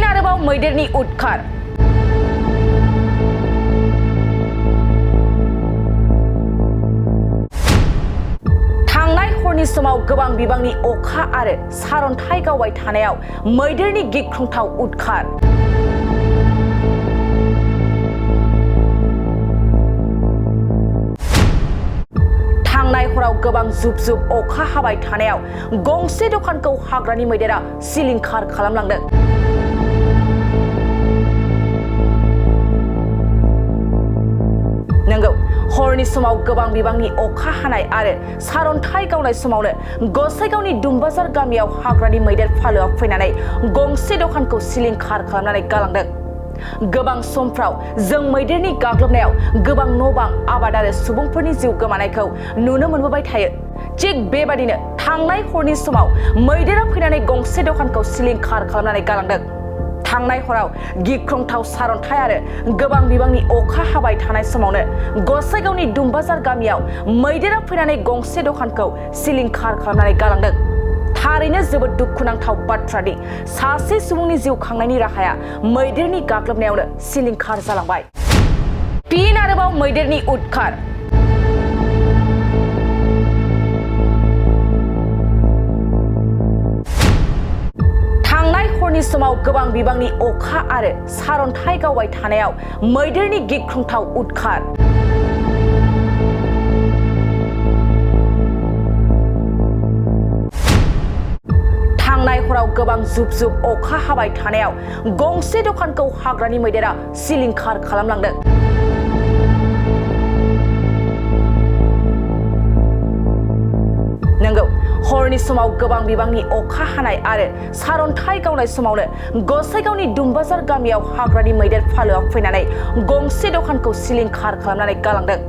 आरोबाव मैदेरनि उदखार थांनाय हरनि समाव गोबां बिबांनि अखा आरो सारन्थाइ गावबाय थानायाव मैदेरनि गिख्रंथाव उदखार। थांनाय हराव गोबां जुब जुब अखा हाबाय थानायाव गंसे दखानखौ हाग्रानि मैदेरा सिलिंखार खालामलांदों। नंगौ, हरनि समाव गोबां बिबांनि अखा हानाय आरो सारन्थाइ गावनाय समावनो गसाइगावनि दुमबाजार गामियाव हाग्रानि मैदेर फालोआ फैनानै गंसे दखानखौ सिलिंखार खालामनानै गालांदों। गोबां समफ्राव जों मैदेरनि गाग्लोबनायाव गोबां न' बां, आबाद आरो सुबुंफोरनि जिउ गोमानायखौ नुनो मोनबोबाय थायो। थिग बेबादिनो थांनाय हरनि समाव मैदेरा फैनानै गंसे दखानखौ सिलिंखार खालामनानै गालांदों। थांनाय हराव गिख्रंथाव सारन्थाइ आरो गोबां बिबांनि अखा हाबाय थानाय समावनो गसाइगावनि दुमबाजार गामियाव मैदेरा फैनानै गंसे दखानखौ सिलिंखार खालामनानै गालांदों। थारैनो जोबोद दुखुनांथाव बाथ्रा दि सासे सुबुंनि जिउ खांनायनि राहाया मैदेरनि गाग्लोबनायावनो सिलिंखार जालांबाय। फिन आरोबाव मैदेरनि उदखार। थांनाय हरनि समाव गोबां बिबांनि अखा आरो सारन्थाइ गावबाय थानायाव मैदेरनि गिख्रंथाव उदखार। थांनाय हराव गोबां जुब जुब अखा हाबाय थानायाव गंसे दखानखौ हाग्रानि मैदेरा सिलिंखार खालामलांदों। नंगौ, हरनि समाव गोबां बिबांनि अखा हानाय आरो सारन्थाइ गावनाय समावनो गसाइगावनि दुमबाजार गामियाव हाग्रानि मैदेर फालोआ फैनानै गंसे दखानखौ सिलिंखार खालामनानै गालांदों।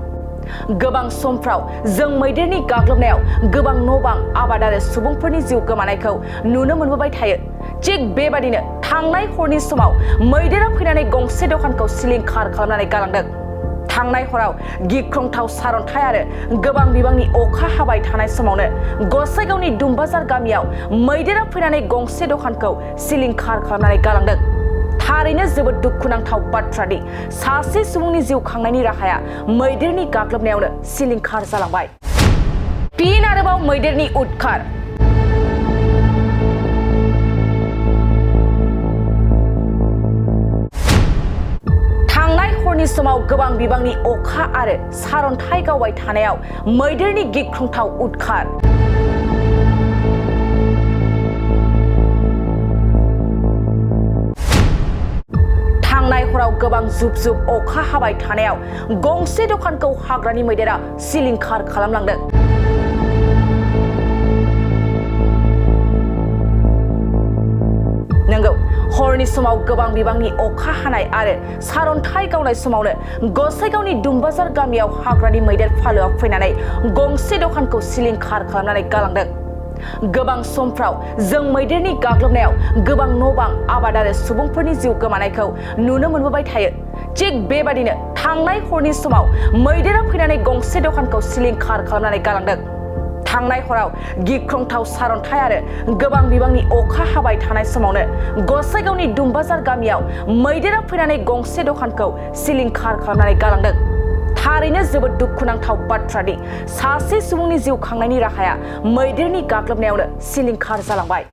गोबां समफ्राव जों मैदेरनि गाग्लोबनायाव गोबां न' बां, आबाद आरो सुबुंफोरनि जिउ गोमानायखौ नुनो मोनबोबाय थायो। थिग बेबादिनो थांनाय हरनि समाव मैदेरा फैनानै गंसे दखानखौ सिलिंखार खालामनानै गालांदों। थांनाय हराव गिख्रंथाव सारन्थाइ आरो गोबां बिबांनि अखा हाबाय थानाय समावनो गसाइगावनि दुमबाजार गामियाव मैदेरा फैनानै गंसे दखानखौ सिलिंखार खालामनानै गालांदों। थारैनो जोबोद दुखुनांथाव बाथ्रा दि सासे सुबुंनि जिउ खांनायनि राहाया मैदेरनि गाग्लोबनायावनो सिलिंखार जालांबाय। फिन आरोबाव मैदेरनि उदखार। थांनाय हरनि समाव गोबां बिबांनि अखा आरो सारन्थाइ गावबाय थानायाव मैदेरनि गिख्रंथाव उदखार। थांनाय हराव गोबां जुब जुब अखा हाबाय थानायाव गंसे दखानखौ हाग्रानि मैदेरा सिलिंखार खालामलांदों। नंगौ, हरनि समाव गोबां बिबांनि अखा हानाय आरो सारन्थाइ गावनाय समावनो गसाइगावनि दुमबाजार गामियाव हाग्रानि मैदेर फालोआ फैनानै गंसे दखानखौ सिलिंखार खालामनानै गालांदों। गोबां समफ्राव जों मैदेरनि गाग्लोबनायाव गोबां न' बां, आबाद आरो सुबुंफोरनि जिउ गोमानायखौ नुनो मोनबोबाय थायो। थिग बेबादिनो थांनाय हरनि समाव मैदेरा फैनानै गंसे दखानखौ सिलिंखार खालामनानै गालांदों। थांनाय हराव गिख्रंथाव सारन्थाइ आरो गोबां बिबांनि अखा हाबाय थानाय समावनो गसाइगावनि दुमबाजार गामियाव मैदेरा फैनानै गंसे दखानखौ सिलिंखार खालामनानै गालांदों। थारैनो जोबोद दुखुनांथाव बाथ्रा दि सासे सुबुंनि जिउ खांनायनि राहाया मैदेरनि गाग्लोबनायावनो सिलिंखार जालांबाय।